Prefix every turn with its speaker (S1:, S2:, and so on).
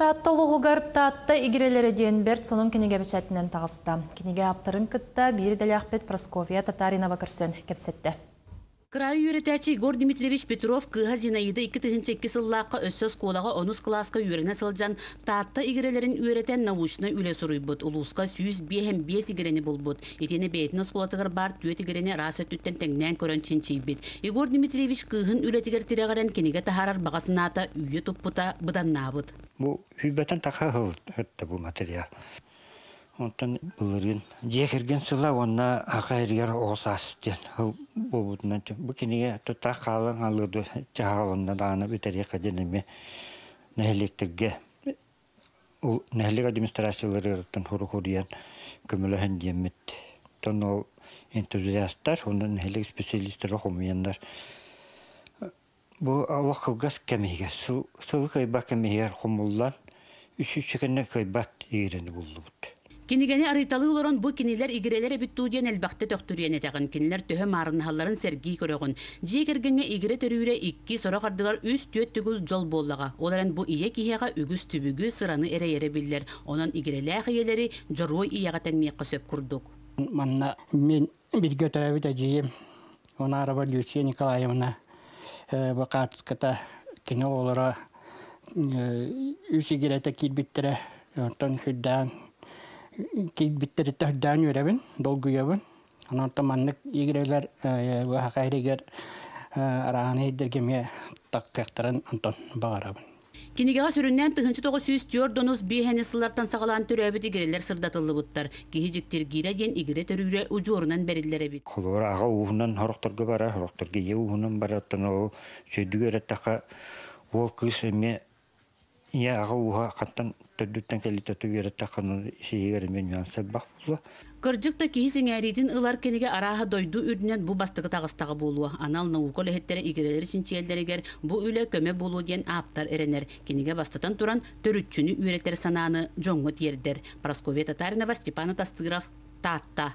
S1: Таатта улууһугар Таатта игирэлэрэ диэн бэрт сонун кинигэ бэчээтинэн таҕыста. Кинигэ ааптарын кытта биир идэлээхпит Прасковья Татаринова көрсөн кэпсэттэ.
S2: Кыраайы үөрэтээччи Егор Дмитриевич Петров кыыһа Зинаида 2002 сыллаахха өссө оскуолаҕа онус кылааска үөрэнэ сылдьан Таатта игирэлэрин үөрэтэн научнай үлэ суруйбут, улууска 155 игирэни булбут. Итиэннэ бэйэтин оскуолатыгар баар түөрт игирэни араас өттүттэн тэҥнээн көрөн чинчийбит. Егор Дмитриевич кыыһын үлэтигэр тирэҕирэн кинигэ таһаарар баҕа санаата үүйэ туппута быданнаабыт.
S3: Бу сүүрбэттэн тахса сыл бу материал. Онтон былырыын дьиэ кэргэн сыла уонна аха эригэр оҕо саас диэн сыл буолбутунан бу кинигэ тутаах хаалан хаалыа чаһаҕаланна даҕаны бүтэриэххэ диэн эмиэ нэһилиэктэргэ нэһилиэк администрацияларыттан хуруйан көмөлөһөн диэммит. Оттон ол энтузиастар уонна нэһилиэк специалистара хомуйаннар бу олох кылгас кэм иһигэр сылы кыайбат кэм иһигэр хомуллан үс сүүсчэкэннэ кыайбат игирэни буллубут.
S2: Кинигэни арыйталыы олорон бу кинилэр игирэлэр эбит дуу диэн элбэхтэ төхтүрүйэн этэҕин. Кинилэр төһө маарыннаһалларын сэргии көрөҕүн. Дьиэ кэргэҥҥэ игирэ төрүүрэ икки, сорох ардыгар үс-түөрт төгүл дьол буоллаҕа. Ол эрэн бу ийэ киһиэхэ үгүс түбүгү, сыраны эрэйэрэ биллэр. Онон игирэлээх ийэлэри дьоруой ийэҕэ тэҥниэххэ сөп курдук.
S4: Манна мин бииргэ төрөөбүт эдьиийим Унарова Люция Николаевна бакаатыската кини оҕолоро үс игирэтэ киирбиттэрэ. Онтон сүрдээн киирбиттэриттэн сүрдээн үөрэбин, долгуйабын. Онтон маннык игирэлэр быһаха иһигэр арааһын иһирдэргэ эмиэ тахсыахтарын онтон баҕарабын.
S2: Кинигэҕэ сүрүннээн 1945 сыллартан саҕалаан төрөөбүт игирэлэр сырдатыллыбыттар. Киһи дьиктиргиирэ диэн игирэ төрүүрэ удьуорунан бэриллэр эбит.
S3: Холобур, аҕа ууһунан сорохторго барар, сорохторго ийэ ууһунан барар. Оттон ол сүрдүгү эрэттахха уол кыыс эмиэ ийэ аҕа ууһа хантан төрдүттэн кэлитэ үөрэттэххэ сиһигэр эмиэ нюанс элбэх буолуо.
S2: Кырдьык да киһи сэҥээриитин ылар кинигэ арааһа дойду үрдүнэн бу бастакы таҕыстаҕа буолуо. Анал наука үлэһиттэрэ игирэлэри чинчийэллэригэр бу үлэ көмө буолуо диэн ааптар эрэнэр. Кинигэ бастатан туран төрүччүнү үөрэтэр санааны дьоҥҥо тиэрдэр. Прасковья Татаринова, Степан Атастыров, Таатта.